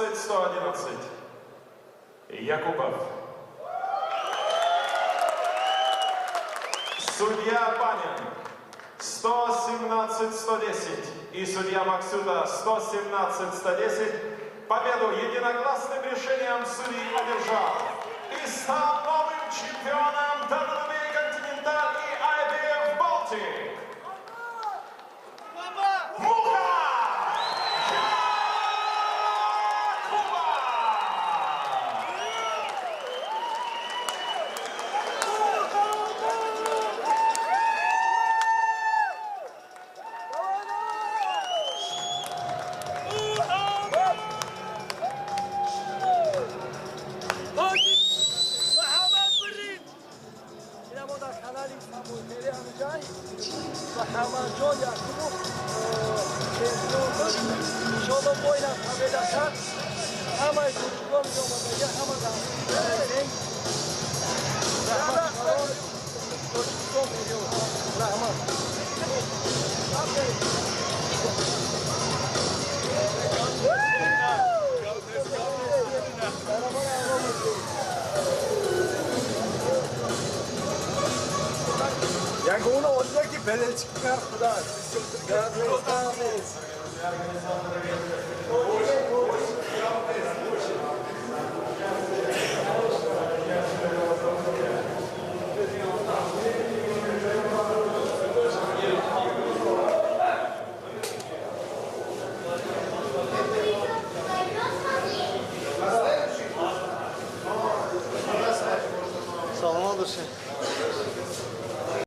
117-111. Якубов. Судья Панин 117-110 и судья Максюта 117-110 победу единогласным решением судей одержал и стал новым чемпионом WBA Continental и IBF Baltic Муха Якубов! Муҳаммадҷон Якубов чемпион буд. Иншоалло бо инам победа кард. Ҳамаи тоҷикон омадагӣ, ҳама дар раҳмат калон. Тоҷикистон мегӯ. Раҳмат. Ягона одаме ки болельщик кар худаш. Саломат бошед.